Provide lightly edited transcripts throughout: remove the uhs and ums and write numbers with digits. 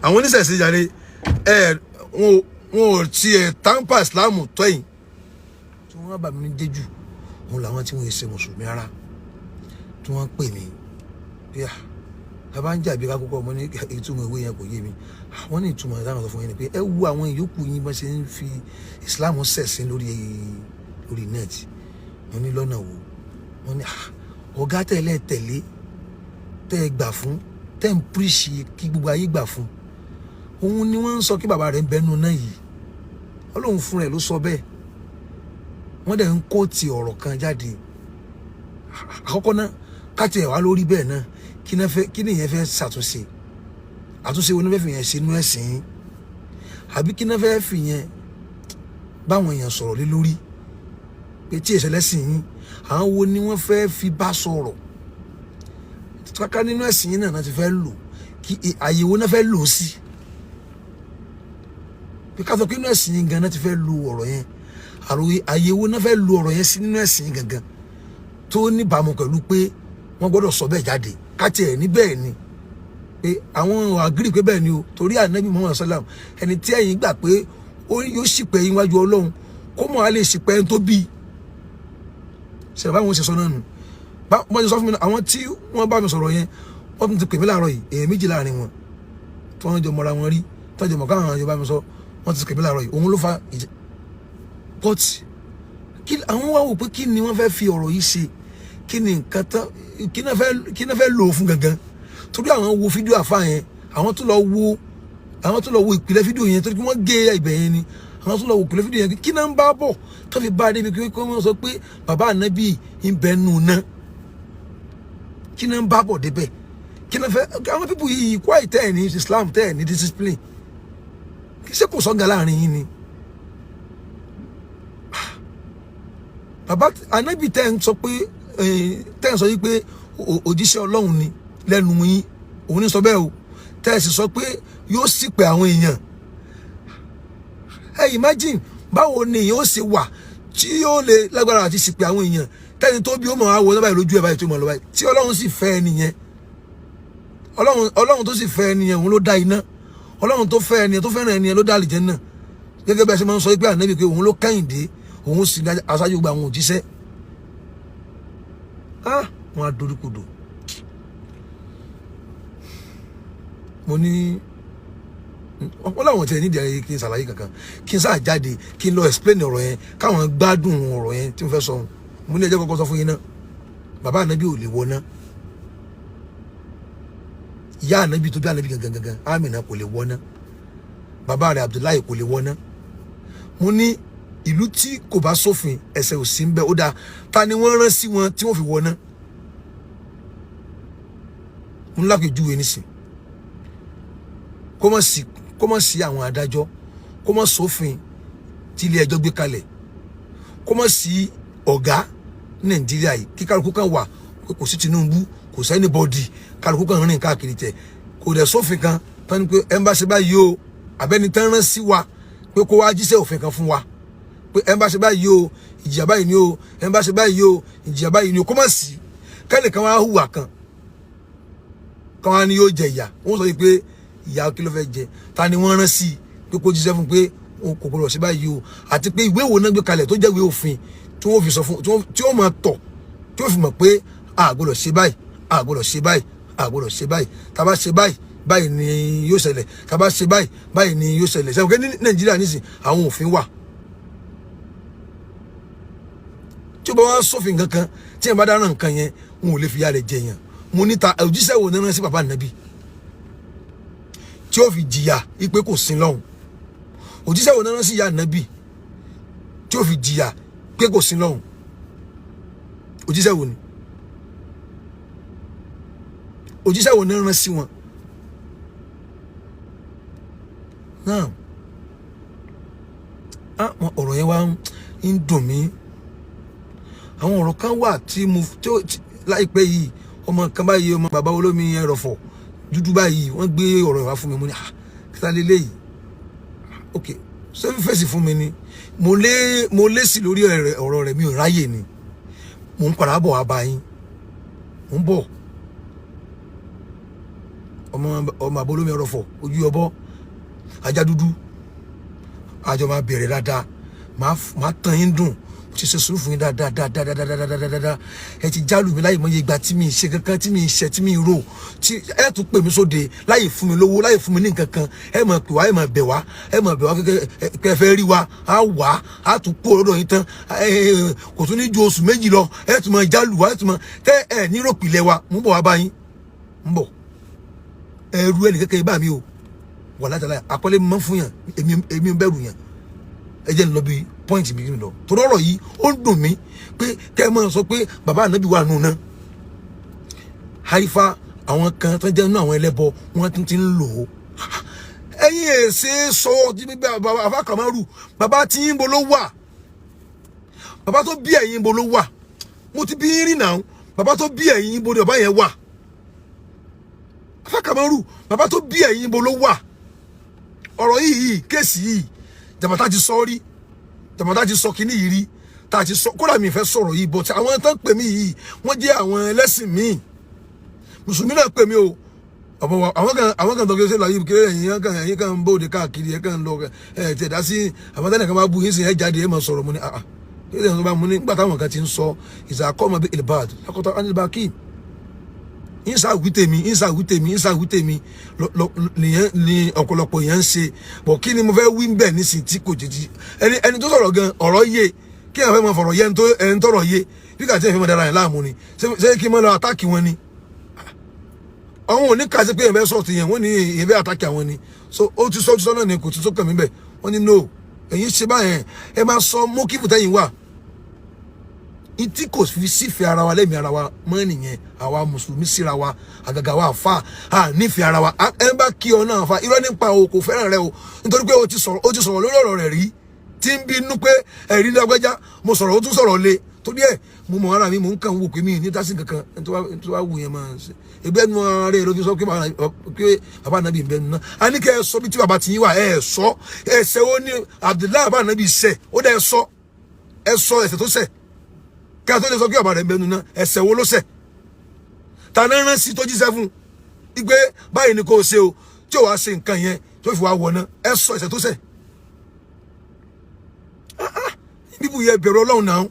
Àwọn oníṣẹ̀ṣe jáde ẹ, wọn ò tiẹ̀ tampa Islam tọ́yìn tí wọ́n bá mi ní jẹ́jù. Òun làwọn tí wọ́n ṣe mùsùlùmí rárá tí wọ́n pè mí pé à bàbá ń jàbí kákókò ọmọ ní ìtumọ̀ ìwé yẹn kò yé mi. Àwọn ní ìtumọ̀ ìdáhùn sọ fún yín ni pé ẹ wú àwọn ìyókù yín bá ṣe ń fi Islam ṣẹ̀sìn lórí net. Wọ́n ní lọ́nà wo? Wọ́n ní ọ̀gá tẹ̀lé tẹ̀lé tẹ́ ẹ gbà fún, tẹ́ ń preach kí gbogbo ayé gbà fún, òun ni wọ́n ń sọ kí bàbá rẹ̀ ń bẹnu náà yìí. Ọlọ́run fún rẹ̀ ló sọ bẹ́ẹ̀. Wọ́n dẹ̀ ń quote ọ̀rọ̀ kan jáde. Àkọ́kọ́ náà, káti ẹ̀ wá lórí bẹ́ẹ̀ náà, kí ni ìyẹn fẹ́ ṣàtúnṣe? Àtúnṣe wo ni fẹ́ fi yẹn ṣe inú ẹ̀sìn yín? Àbí kí ni fẹ́ fi yẹn báwọn èèyàn sọ̀rọ̀ lé lórí pé tí ìṣẹ̀lẹ̀ sìn yín, àwọn wo ni wọ́n fẹ́ fi bá sọ̀rọ̀ káká nínú ẹ̀sìn yín náà ti fẹ́ lò? Kí àyè wo náà fẹ́ lò ó sí pé ká sọ pé nínú ẹ̀sìn yín gan náà ti fẹ́ lo ọ̀rọ̀ yẹn? Àròyé àyè wo náà fẹ́ lo ọ̀rọ̀ yẹn sí nínú ẹ̀sìn yín gangan tó níbàámu pẹ̀lú pé wọ́n gbọ́dọ̀ sọ bẹ́ẹ̀ jáde? Káti ẹ̀ ní bẹ́ẹ̀ ni pé àwọn agree pé bẹ́ẹ̀ ni o, torí ànábì Muhammad sallam, ẹni tí ẹ̀yin gbà pé yóò ṣìpẹ̀ yín wájú Ọlọ́run, kó mọ̀ á lè ṣìpẹ̀ ẹni tó bí ṣe báwọn ṣe sọ náà nù. Wọ́n ṣe sọ fún mi, àwọn tí wọ́n bá mi sọ̀rọ̀ yẹn, wọ́n tún ti pè mí láàárọ̀ yìí. Èèyàn méjì láàrin wọn tí wọ́n jọ mọ́ra wọn rí, tí wọ́n jọ mọ̀ káwọn jọ bá mi sọ, wọ́n ti pè mí láàárọ̀ yìí. Òun ló fa ìjẹ́. But kí àwọn wá wò pé kí ni wọ́n fẹ́ fi ọ̀rọ̀ yìí ṣe? Kí ni nǹkan tán kí náà fẹ́ lò ó fún gangan? Torí àwọn wo fídíò àfa yẹn, àwọn tó lọ wo ìpìlẹ̀ fídíò yẹn, torí pé wọ́n gé ibẹ̀ yẹn ni. Àwọn tó lọ wo ìpìlẹ̀ fídíò yẹn, kí náà ń bá bọ̀ tó fi bá a débi pé wọ́n sọ pé bàbá ànábì ń bẹ nù náà? Kí náà ń bá bọ̀ débẹ̀? Kí náà fẹ́ àwọn people yìí kó àìtẹ́ ẹ̀ ní Islam, tẹ́ ẹ̀ ní discipline? Kí ṣe kò sọ́gà láàrin yín ni? Bàbá ànábì tẹ́ ń sọ pé, tẹ́ ń sọ yìí pé òjíṣẹ́ Ọlọ́run ni lẹ́nu yín, òun ní sọ bẹ́ẹ̀ o. Tẹ́ ẹ sì sọ pé yóò sì pé àwọn èèyàn ẹ, imagine báwo ni èèyàn ó ṣe wà tí yóò lè lágbára àti sì pé àwọn èèyàn, tẹ́ni tó bí ó mọ̀ á wọ báyìí lójú ẹ̀ báyìí tó mọ̀ lọ báyìí, tí Ọlọ́run sì fẹ́ ẹni yẹn. Ọlọ́run tó sì fẹ́ ẹni yẹn, òun ló dá iná. Ọlọ́run tó fẹ́ ẹni yẹn, tó fẹ́ràn ẹni yẹn, ló dá àlìjánnà, gẹ́gẹ́ bí a ṣe máa ń sọ pé ànábì pé òun ló kẹ́yìndé, òun sì ní aṣáájú gba àwọn òjíṣẹ́. Ah, wọn á dorí kodò. Mo ní wọ́n láwọn tiẹ̀ nídìí ayé kí n ṣàlàyé kankan, kí n sáà jáde, kí n lọ explain ọ̀rọ̀ yẹn, káwọn gbádùn ọ̀rọ̀ yẹn tí mo fẹ́ sọ. Mo ní ẹjẹ́ kọ́kọ́ sọ fún yín náà, bàbá ànábì ò lè wọ ná. Ìyá ànábì tó bí ànábì gangan gangan, Amina, kò lè wọ ná. Bàbá rẹ̀ Abdullahi kò lè wọ ná. Mo ní ìlú tí kò bá sófin, ẹsẹ̀ ò sí ń bẹ. Ó dáa, ta ni wọ́n rán sí wọn tí wọ́n fi wọ ná? Mo ní lápèjúwe nísìn, kó mọ̀ sí àwọn adájọ́, kó mọ̀ sófin tí ilé ẹjọ́ gbé kalẹ̀, kó mọ̀ sí ọ̀gá ní Nàìjíríà yìí, kí kálukú kan wà, kò sí Tinubu, kò sí anybody, kálukú kan rìn káàkiri tẹ̀, kò dẹ̀ sófin kan tán ni pé ẹ ń bá ṣe báyìí o, àbẹ́ni tán rán sí wa pé kó wá jíṣẹ́ òfin kan fún wa pé ẹ ń bá ṣe báyìí o, ìjìyà báyìí ni o, ẹ ń bá ṣe báyìí o, ìjìyà báyìí ni o. Kó má sí kẹ́nìkan wá hùwà kan kan wá ní yóò jẹ ìyà. Wọ́n sọ pé ìyà kí ló fẹ́ jẹ? Ta ni wọ́n rán sí pé kó jíṣẹ́ fún pé kò gbọdọ̀ ṣe báyìí o? Àti pé ìwé wo náà gbé kalẹ̀ tó jẹ́ ìwé òfin tí wọ́n fi sọ fún, tí wọ́n máa tọ̀, tí wọ́n fi mọ̀ pé a gbọdọ̀ ṣe báyìí, a gbọdọ̀ ṣe báyìí, a gbọdọ̀ ṣe báyìí, tá a bá ṣe báyìí, báyìí ni yóò ṣẹlẹ̀, tá a bá ṣe báyìí, báyìí ni yóò ṣẹlẹ̀? Sẹ́wọ̀n kí ní Nàìjíríà nísìn, àwọn òfin wà. Tí o bá wá sófin kankan, tí yẹn bá dáná nǹkan yẹn, wọn ò lè fi ya rẹ̀ jẹ yẹn. Mo ní ta òjíṣẹ́ wo ní rán sí bàbá nàbí tí ó fi jìyà ipe kò sin lọ́hùn? Òjíṣẹ́ wo ní rán sí ìyá nàbí tí ó fi jìyà pé kò sin lọ́hùn? Òjíṣẹ́ wo ni? Òjíṣẹ́ wo ní rán sí wọn náà? Ọ̀rọ̀ yẹn wá ń dùn mí. Àwọn ọ̀rọ̀ kan wà tí mo tí ó láìpẹ́ yìí, ọmọ kan báyìí, ọmọ bàbá olómi ẹrọ̀fọ̀ dúdú báyìí, wọ́n gbé ọ̀rọ̀ ìwá fún mi. Mo ní, ah, kíta lélẹ́yìí? Ok, ṣé ń fèsì fún mi ni? Mo lé sí lórí ọ̀rọ̀ rẹ̀, mi ò ráyè ni. Mò ń padà bọ̀ wá bá yín, mò ń bọ̀. Ọmọ ọmọ abolómi ọrọ̀fọ̀ ojú ọbọ ajá dúdú, àjọ máa bẹ̀rẹ̀ dáadáa. Máa tàn yín dùn. Mo ti ṣe sùúrù fún yín dáadáa dáadáa dáadáa dáadáa dáadáa. Ẹ ti jálù mi láyè mọye ìgbà tí mi ṣe kankan, tí mi ṣe, tí mi rò, tí ẹ tún pè mí sóde láyè fún mi lówó, láyè fún mi ní nǹkan kan. Ẹ máa pè wá, ẹ máa bẹ̀ wá, ẹ máa bẹ̀ wá kẹ ẹ fẹ́ rí wa, á wà á tún kó lọ́dọ̀ yín tán. Ẹ kò tún ní ju oṣù 2 lọ, ẹ tún máa jálù wá, ẹ tún máa tẹ ẹ ní ròpìlẹ̀ wa. Mú bọ̀ wá bá yín ń bọ̀. Ẹrú ẹnì kékeré bá mi o wà látàlá àkọlé mọ́ fún yàn. Èmi ń bẹ̀rù yàn. Ẹ jẹ́ ń lọ bí point mi lọ, torí ọ̀rọ̀ yìí, ó ń dùn mí pé kẹ́ ẹ máa sọ pé bàbá ànábì wà nù náà. Haifa, àwọn kan tó jẹ́ nínú àwọn ẹlẹ́bọ, wọ́n tún ti ń lò ó. Ẹ̀yin èsè sọ bàbá Kamaru, bàbá tí ń bo ló wà? Bàbá tó bí ẹ̀yin bo ló wà? Mo ti bí rí náà. Bàbá tó bí ẹ̀yin bo ni bàbá yẹn wà? Afa Kamaru, bàbá tó bí ẹ̀yin bo ló wà? Ọ̀rọ̀ yìí, case yìí, jàbàtà ti sọ rí, jàbàtà ti sọ kínní yìí rí, tá a ti sọ. Kódà mi fẹ́ sọ̀rọ̀ yìí, but àwọn tó ń pè mí yìí, wọ́n jẹ́ àwọn ẹlẹ́sìn míì. Mùsùlùmí náà pè mí o. Ọ̀pọ̀ wa àwọn kan tó kí ṣe láyé kí ẹ̀yin kan ń bóde káàkiri, ẹ̀ kan ń lọ, ẹ̀ tẹ̀ dá sí àwọn tẹ́lẹ̀ kan bá bu yín sí, ẹ̀ jáde, ẹ̀ máa sọ̀rọ̀. Mu ní àà kí ẹ̀ tó bá mu ní nígbà táwọn kan ti ń sọ ìsàkọ́mọ bí ilbad lakọ́tọ̀ anilbaki, ìsà wí tèmi, ìsà wí tèmi, ìsà wí tèmi nìyẹn ni ọ̀pọ̀lọpọ̀ yẹn ń ṣe bọ̀. Kí ni mo fẹ́ wí bẹ̀ nísìn tí kò jẹjí ẹni tó sọ̀rọ̀ gan, ọ̀rọ̀ yé kí ẹ̀ fẹ́ máa fọ̀rọ̀ yé ẹni tọ̀rọ̀ yé bí kàtí ẹ̀ fẹ́ máa dára yẹn láàmú ni. Ṣé kí n máa lọ attack wọn ni? Àwọn ò ní kà sí pé ẹ̀fẹ́ sọ̀tì yẹn, wọ́n ní ẹ̀fẹ́ attack àwọn ni. So ó ti sọ, ó ti sọ náà ni, kò ti tó kàn mí bẹ̀. Wọ́n ní no, ẹ̀yin ṣe báyẹn, ẹ máa sọ mọ́kìfù tẹ́yìn wà ntí kò fi sífẹ̀ẹ́ ara wa lẹ́mìí ara wa mọ́ nìyẹn. Àwa mùsùlùmí síra wa, àgàgà wa àfa, à nífẹ̀ẹ́ ara wa. Ẹ bá kí ọ náà fa irọ́ nípa o, kò fẹ́ràn rẹ o, nítorí pé o ti sọ̀rọ̀ lórí ọ̀rọ̀ rẹ̀ rí tí ń bínú pé ẹ̀rí lágbájá mo sọ̀rọ̀, ó tún sọ̀rọ̀ lé. Torí ẹ̀ mo mọ̀ ara mi, mò ń kàn wò pé mi ní dásí kankan. Ẹni tó bá wù yẹn máa ṣe ebi ẹnu ara rẹ̀ ló fi sọ pé bàbá nàbì ń bẹ nínú. A ní kẹ́ ẹ sọ bí tí bàbá ti yín wà. Ẹ sọ ẹsẹ̀ ó ní Abdullahi bàbá nàbì ṣẹ̀ ó dẹ̀ sọ, ẹ sọ ẹ̀ṣẹ̀ tó ṣẹ̀ kí a tó lè sọ pé bàbá rẹ̀ ń bẹ nínú. Ẹ̀ṣẹ̀ wo ló ṣẹ̀? Ta ní rán sí tó jíṣẹ́ fún igbe báyìí ni kò ṣe o, tí ò wá ṣe nǹkan yẹn tó fi wá wọ̀ náà? Ẹ sọ ẹ̀ṣẹ̀ tó ṣẹ̀. Bíbù yẹ bẹ̀rù Ọlọ́run náà.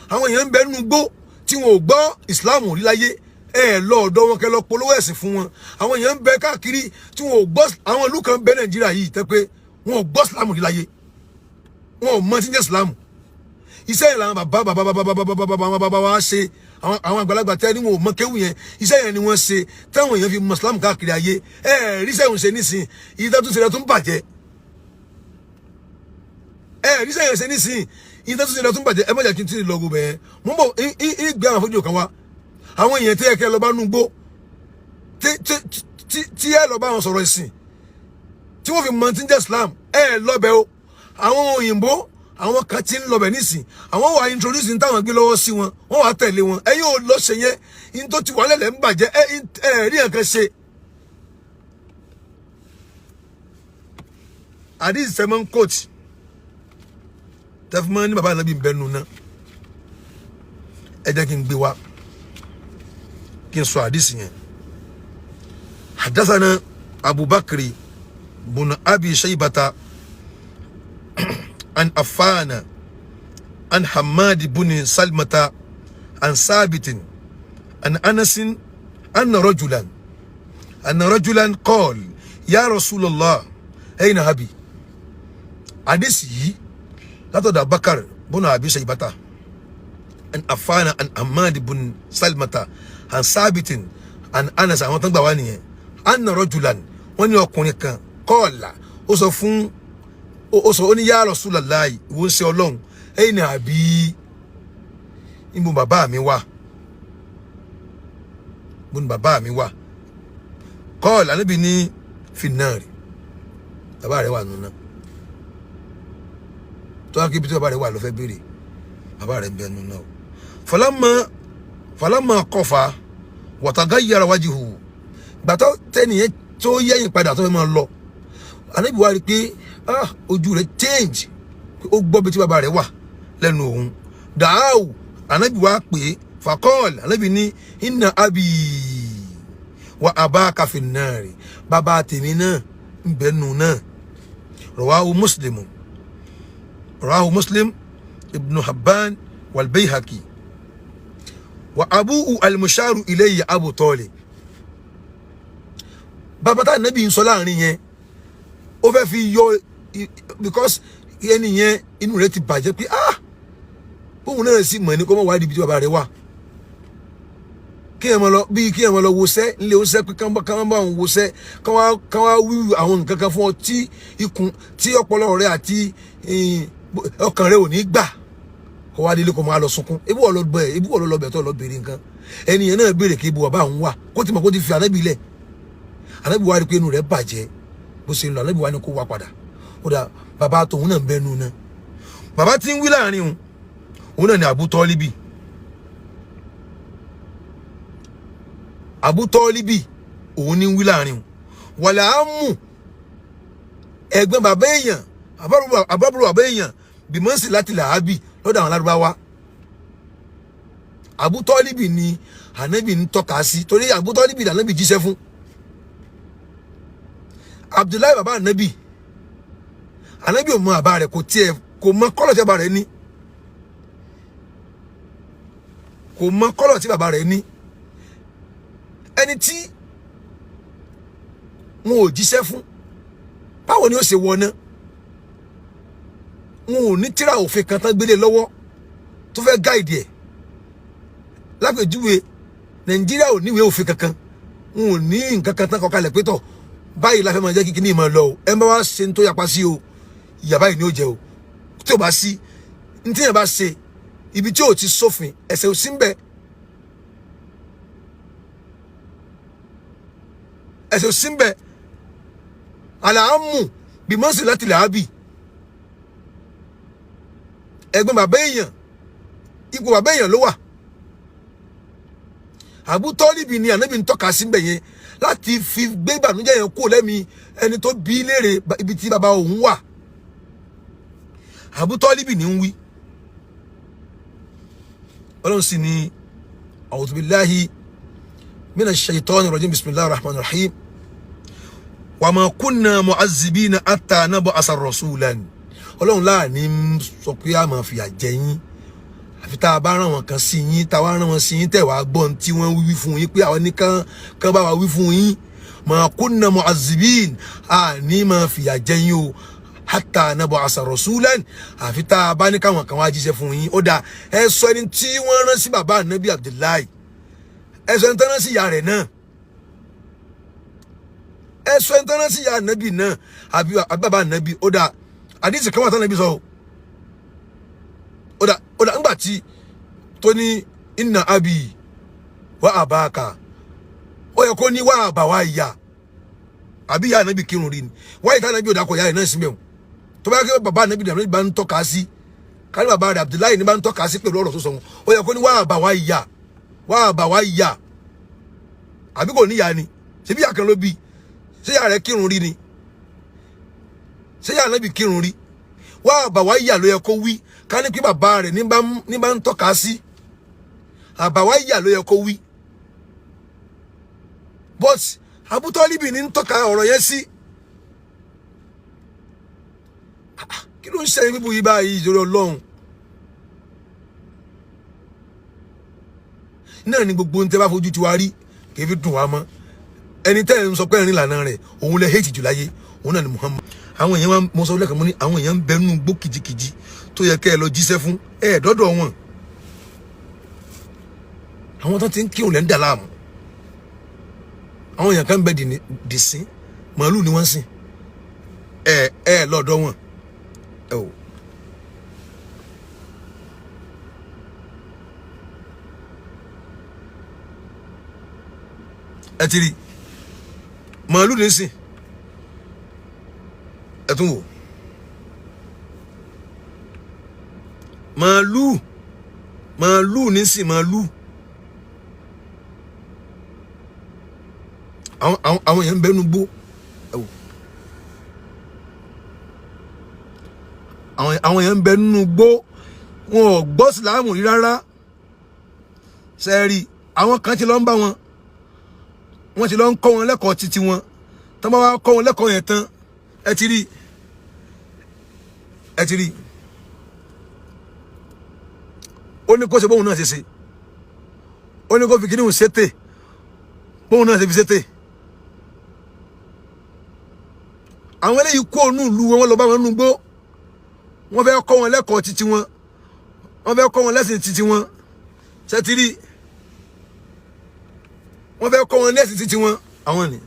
Àwọn èèyàn ń bẹ nínú gbó tí wọn ò gbọ́ ìsìláàmù rí láyé. Ẹ lọ ọ̀dọ̀ wọn, kẹ́ lọ polówó ẹ̀sìn fún wọn. Àwọn èèyàn ń bẹ káàkiri tí wọn ò gbọ́. Àwọn ìlú kan bẹ Nàìjíríà yìí tẹ́ pé wọn ò gbọ́ ìsìláàmù rí láyé, wọn ò mọ tí ń jẹ́ ìsìláàmù. Iṣẹ́ yẹn làwọn bàbá bàbá bàbá bàbá bàbá bàbá bàbá wa ṣe. Àwọn àgbàlagbà tẹ́ ni wọn ò mọ kéwù yẹn, iṣẹ́ yẹn ni wọ́n ṣe táwọn èèyàn fi mọ ìsìláàmù káàkiri ayé. Ẹ rí sẹ́yìn ṣe nísìn, ìyí tó tún ṣe lọ tún bàjẹ́. Ẹ rí sẹ́yìn ṣe nísìn, ìyí tó tún ṣe lọ tún bàjẹ́. Ẹ má jẹ́ kí n tí ì lọ gbogbo yẹn. Mo ń bọ̀, ń gbé àwọn fídíò kan wá, àwọn èèyàn tí ẹ kẹ́ lọ bá nú gbó, tí ẹ lọ bá wọn sọ̀rọ̀ ìsìn tí wọ́n fi mọ tí ń jẹ́ Islam. Ẹ lọ́bẹ̀ o. Àwọn òyìnbó, àwọn kan ti ń lọbẹ̀ nísìn, àwọn wà introduce ní táwọn gbé lọ́wọ́ sí wọn, wọ́n wà tẹ̀lé wọn. Ẹ̀yin ò lọ ṣe yẹn, in tó ti wà lẹ́lẹ̀ ń bàjẹ́. Ẹ ẹ rí nǹkan ṣe. Àdìs sẹ́mọ́n coach tẹ́fúnmọ́ ní bàbá ànábì ń bẹ́nu náà. Ẹ jẹ́ kí n gbé wa kí n sọ àdìs yẹn. Hadathana Abubakar bun Abi Shaybata an Affana an Hamad bun Salmata an Sabitin an Anasin anna rajulan qala ya Rasulallah ayna abi. Àdìs yìí látọ̀dọ̀ Abubakar bun Abi Shaybata an Affana an Hamad bun Salmata an Sabitin an Anas, àwọn tó ń gbà wá nìyẹn. Anna rajulan, wọ́n ní ọkùnrin kan, kọ́ọ̀là, ó sọ fún ó sọ, ó ní ya Rasulallah, ìwọ ń ṣe Ọlọ́run, ẹ̀yin ni àbí níbo bàbá mi wà? Níbo ni bàbá mi wà? Kọ́ọ̀là, níbi ní finnari, bàbá rẹ̀ wà nù náà. Tó wá kébi tí bàbá rẹ̀ wà ló fẹ́ béèrè, bàbá rẹ̀ ń bẹ nù náà. Falamma kọfà watagayyara wajhu, gbàtọ́ tẹ́nìyẹn tó yẹ́yìn padà tó fẹ́ máa lọ, Ànábì wá rí i pé ah, ojú rẹ̀ change. Ó gbọ́ bí tí bàbá rẹ̀ wà lẹ́nu òun. Dàáwù, Ànábì wá pè é, faqal, Ànábì ní inna abi, Wa abaka fin nari, bàbá tèmi náà ń bẹ nù náà. Rawahu Muslim, rawahu Muslim, Ibn Habban wal Bayhaqi. Wa abu'u al-musharu ilayhi Abu Talib. Bàbá tá ànábì ń sọ láàrin yẹn, ó fẹ́ fi yọ, because ẹni yẹn inú rẹ̀ ti bàjẹ́ pé ah, bóun náà sì mọ̀ ní kó mọ̀ wá ibi tí bàbá rẹ̀ wà, kí ẹ mọ lọ bí kí ẹ mọ lọ wọṣẹ́ nílé oṣẹ́, pé kán bá òun wọṣẹ́, kán wá wí àwọn nǹkan kan fún ọ tí ikùn tí ọpọlọ rẹ àti ọkàn rẹ ò ní gbà, kó wá délé kó máa lọ sunkún. Ebí wọ́n lọ bẹ̀, ebí wọ́n lọ bẹ̀ tó lọ béèrè nǹkan. Ẹni yẹn náà béèrè kí ibo bàbá òun wà, kó ti mọ̀ kó ti fi ànábì lẹ̀. Ànábì wá rí pé inú rẹ̀ bàjẹ́ bó ṣe ń lọ. Ànábì wá ní kó wá padà. Ó dà, bàbá tòun náà ń bẹ́nu náà. Bàbá tí ń wí láàrin òun, òun náà ni Abu Tọ́líbì. Abu Tọ́líbì òun ní ń wí láàrin òun. Wàlẹ̀ á mú ẹ̀gbọ́n bàbá èèyàn, àbúrò bàbá èèyàn, bìmọ̀sí láti làábì lọ́dọ̀ àwọn alárúbáwá. Abu Tọ́líbì ni ànábì ń tọ́ka sí, torí Abu Tọ́líbì ni ànábì jíṣẹ́ fún. Abdullahi bàbá ànábì, ànábì ò mọ bàbá rẹ̀, kò tiẹ̀ kò mọ kọ́lọ̀ tí bàbá rẹ̀ ní, kò mọ kọ́lọ̀ tí bàbá rẹ̀ ní. Ẹni tí wọn ò jíṣẹ́ fún, báwo ni ó ṣe wọná? Wọn ò ní tíra òfin kan tán gbélé lọ́wọ́ tó fẹ́ gáìdì ẹ̀. Lápèjúwe, Nàìjíríà ò níwèé òfin kankan, wọn ò ní nǹkan kan tán kọkalẹ̀ pé tọ̀ báyìí la fẹ́ máa jẹ́ kí kíní máa lọ o, ẹ bá wá ṣe ń tó yapa sí o, ìyà báyìí ni ó jẹ o. Tí o bá sí ní tí yẹn bá ṣe ibi tí o ti sófin, ẹsẹ̀ ò sí ń bẹ, ẹsẹ̀ ò sí ń bẹ. Àlàámù bímọ́sì láti làábì, ẹ̀gbọ́n bàbá èèyàn, ipò bàbá èèyàn ló wà. Abu Tọ́líbì ni ànábì ń tọ́ka sí mbẹ̀ yẹn láti fi gbé ìbànújẹ́ yẹn kúrò lẹ́mi ẹni tó bí léèrè ibi tí bàbá òun wà. Abu Tọ́líbì ní ń wí. Ọlọ́run sì ní a'udhu billahi minash shaitani rajim, bismillahir rahmanir rahim, wa ma kunna mu'azzibina hatta nab'asa rasulan. Ọlọ́run láàní sọ pé a máa fìyà jẹ yín àfi tá a bá rán wọn kan sí yín, tá a wá rán wọn sí yín, tẹ̀ wá gbọ́n tí wọ́n wí fún yín pé àwọn nìkan kan bá wa wí fún yín. Ma kunna mu'azzibin, a ní máa fìyà jẹ yín o, hatta nab'asa rasulan, àfi tá a bá ní káwọn kan wá jíṣẹ́ fún yín. Ó dáa, ẹ sọ ẹni tí wọ́n rán sí bàbá ànábì Abdullahi, ẹ sọ ẹni tó rán sí ìyá rẹ̀ náà, ẹ sọ ẹni tó rán sí ìyá ànábì náà àbí bàbá ànábì. Ó dáa, àdìsí kan wà tán ànábì sọ o. Ó dà, ńgbà tí tó ní inna abi wa abaka, ó yẹ kó ní wa àbàwá ìyá, àbí ìyá ànábì kírun rí ni wáyé tá ànábì ò dákọ̀ ìyá rẹ̀ náà síbẹ̀ o. Tó bá yẹ kí bàbá ànábì ànábì bá ń tọ́ka sí, kárí bàbá rẹ̀ Abdullahi ní bá ń tọ́ka sí pẹ̀lú ọ̀rọ̀ tó sọ wọn, ó yẹ kó ní wa àbàwá ìyá, wa àbàwá ìyá, àbí kò níyà ni? Ṣebí ìyá kan ló bí? Ṣé ìyá rẹ̀ kírun rí ni? Ṣé ìyá ànábì kírun rí? Wá àbàwá ìyá ló yẹ kó wí. Ká ní pé bàbá rẹ̀ ní bá ń tọ́ka sí, àbàwá ìyá ló yẹ kó wí, but Abu Tọ́líbì ní ń tọ́ka ọ̀rọ̀ yẹn sí. Kí ló ń ṣe bíbu yìí báyìí? Ìjọba Ọlọ́run náà ni gbogbo ń tẹ́ bá fojú tiwa rí kì í fi dùn wá mọ́. Ẹni tẹ́ ẹ̀ ń sọ pé ẹ̀rín ìlànà rẹ̀ òun lẹ hate jù láyé, òun náà ni Muhammad. Àwọn èèyàn wa mo sọ lẹ́kàn, mo ní àwọn èèyàn ń bẹnu gbó kìjikìji tó yẹ kẹ́ ẹ lọ jíṣẹ́ fún ẹ dọ́dọ̀ wọn. Àwọn tó ti ń kírun lẹ́ ń dà láàmú. Àwọn èèyàn kan ń bẹ dìsín, màálù ni wọ́n ń sìn, ẹ ẹ lọ́dọ̀ wọn ẹ o. Ẹ ti rí màálù ní sìn, ẹ tún wò màálù, màálù ní sìn, màálù. Àwọn èèyàn ń bẹnu gbó, ẹ wò àwọn èèyàn ń bẹnu gbó, wọn ò gbọ́ síláàmù rí rárá. Sẹ́ẹ̀rì àwọn kan ti lọ ń bá wọn. Wọ́n ti lọ ń kọ́ wọn lẹ́kọ̀ọ́ títí wọn. Tán bá wá kọ́ wọn lẹ́kọ̀ọ́ yẹn tán, ẹ ti rí, ẹ ti rí. Ó ní kó ṣe bóun náà ṣe ṣe, ó ní kó fi kíní òun ṣètè bóun náà ṣe fi ṣètè. Àwọn eléyìí kó ònú ìlú wọn, wọ́n lọ bá wọn nú gbó. Wọ́n fẹ́ kọ́ wọn lẹ́kọ̀ọ́ títí wọn, wọ́n fẹ́ kọ́ wọn lẹ́sìn títí wọn. Ṣe ti rí? Wọ́n fẹ́ kọ́ wọn lẹ́sìn títí wọn. Àwọn ni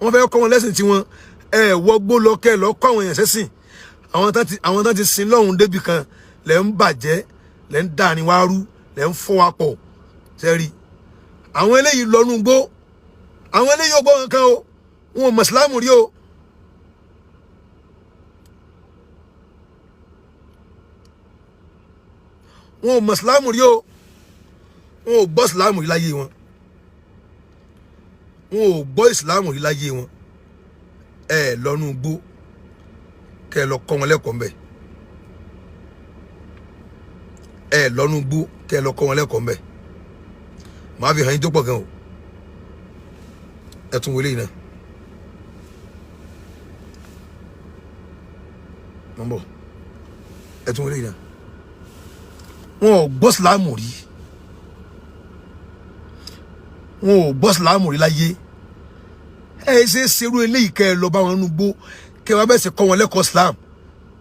wọ́n fẹ́ kọ́ wọn lẹ́sìn tí wọn. Ẹ wọgbó lọ kẹ́ ẹ lọ kọ́ àwọn èèyàn sẹ́sìn. Àwọn tán ti sin lọ́hùn débì kan lẹ́ ń bàjẹ́, lẹ́ ń dàrin wá rú, lẹ́ ń fọ́ wa pọ̀. Sẹ́rí àwọn eléyìí lọ́nu gbó. Àwọn eléyìí ò gbọ́ nǹkan o, wọn ò mọ̀ sílámù rí o. Wọn ò mọ̀ sílámù rí o, wọn ò gbọ́ sílámù rí láyé wọn, wọn ò gbọ́ ìsìlámù rí láyé wọn. Ẹ lọ́nu gbó kẹ́ ẹ lọ kọ́ wọn lẹ́kọ̀ọ́ mbẹ́. Ẹ lọ́nu gbó kẹ́ ẹ lọ kọ́ wọn lẹ́kọ̀ọ́ mbẹ́. Màá fi hàn yín tó pọ̀ gan o. Ẹ tún wọlé yìí náà mọ̀ ń bọ̀. Ẹ tún wọlé yìí náà. Wọn ò gbọ́ sílámù rí, wọn ò gbọ́ sílámù rí láyé. Ẹ ṣe é ṣerú eléyìí kẹ́ ẹ lọ bá wọn nínú gbó, kẹ́ ẹ wá bẹ́ẹ̀ ṣe kọ́ wọn lẹ́kọ̀ọ́ Islam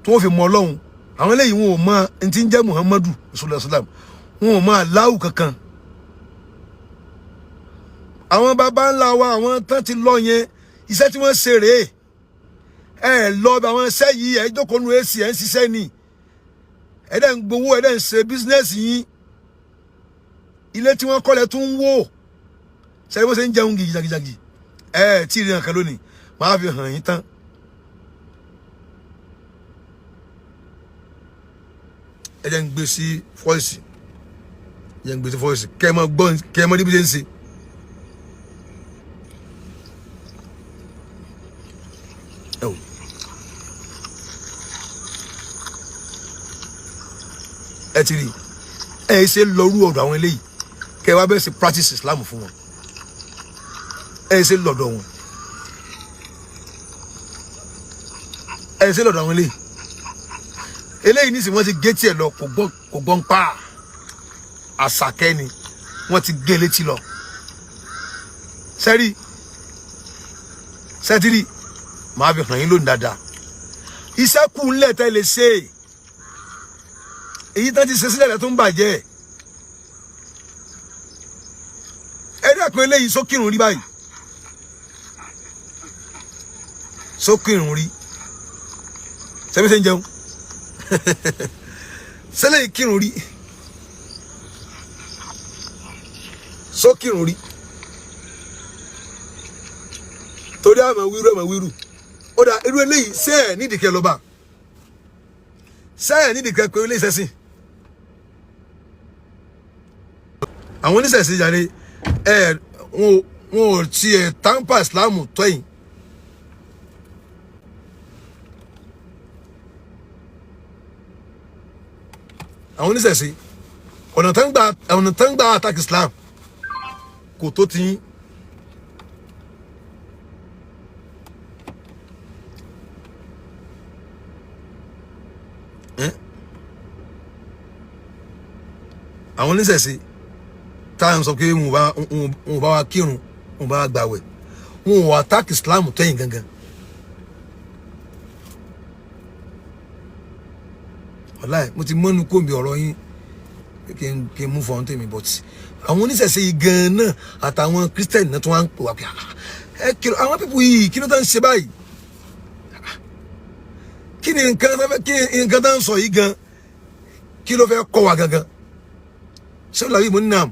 tí wọ́n fi mọ Ọlọ́run. Àwọn eléyìí, wọn ò mọ ẹni tí ń jẹ́ Muhammadu sallallahu alaihi wasallam, wọn ò mọ Allahu kankan. Àwọn baba ńlá wa, àwọn tán ti lọ yẹn, iṣẹ́ tí wọ́n ṣe rèé. Ẹ lọ bí àwọn iṣẹ́ yìí, ẹ jókòó nu AC, ẹ ń ṣiṣẹ́ ni, ẹ dẹ̀ ń gbowó, ẹ dẹ̀ ń ṣe business yín. Ilé tí wọ́n kọ́ lẹ tún ń wò. Ṣe bó ṣe ń jẹun gìjàgìjàgì? Ẹ tí ì rí nǹkan lónìí, máa fi hàn yín tán. Ẹ jẹ́ ń gbé sí voice, ẹ jẹ́ ń gbé sí voice kẹ́ ẹ mọ gbọ́, kẹ́ ẹ mọ níbi ṣe ń ṣe. Ẹ wò, ẹ ti rí. Ẹ ṣe lọ́rú ọ̀dọ̀ àwọn eléyìí kẹ́ ẹ wá bẹ́ẹ̀ ṣe practice Islam fún wọn. Ẹ ṣe lọ́dọ̀ wọn, ẹ ṣe lọ́dọ̀ àwọn eléyìí. Eléyìí nísìnyí, wọ́n ti gé tiẹ̀ lọ, kò gbọ́, kò gbọ́ ń pa àṣàkẹ́ ni wọ́n ti gé létí lọ. Sẹ́rí sẹ́tírì, màá fi hàn yín lónìí dáadáa. Iṣẹ́ kù ńlẹ̀ tẹ́ lè ṣe. Èyí tán ti ṣe sílẹ̀ tó ń bàjẹ́. Ẹ dẹ́kun, eléyìí sókìrùn rí báyìí, sókìrùn rí sẹ́mi ṣe ń jẹun sẹ́lẹ̀ kírun rí, sókìrùn rí, torí àmọ́ wíru, àmọ́ wíru. Ó dà, irú eléyìí ṣé ẹ̀ nídìí kẹ́ lọ́ba ṣé ẹ̀ nídìí kẹ́ pé eléyìí sẹ́sìn àwọn oníṣẹ̀ṣe jáde? Ẹ wọn ò tiẹ̀ tampa Islam tọ́yìn. Àwọn oníṣẹ̀ṣe, ọ̀nà tó ń gbà attack Islam kò tó ti yín. Ẹ́n? Àwọn oníṣẹ̀ṣe tá à ń sọ pé wọn ò bá wa kírun, wọn ò bá wa gbàwẹ̀, wọn ò attack Islam tẹ́yìn gangan. Wàláì, mo ti mọ́nu kóńbi ọ̀rọ̀ yín kí n mú fọ́n tèmi, but àwọn oníṣẹ̀ṣe yìí gan-an náà àtàwọn Christian náà tó wá ń pè wá pé, "Ah, ẹ kí àwọn people yìí, kí ló tó ń ṣe báyìí? Kí ni nǹkan tó fẹ́, kí ni nǹkan tó ń sọ yìí gan? Kí ló fẹ́ kọ́ wa gangan?" Ṣé làbí mo ní nà,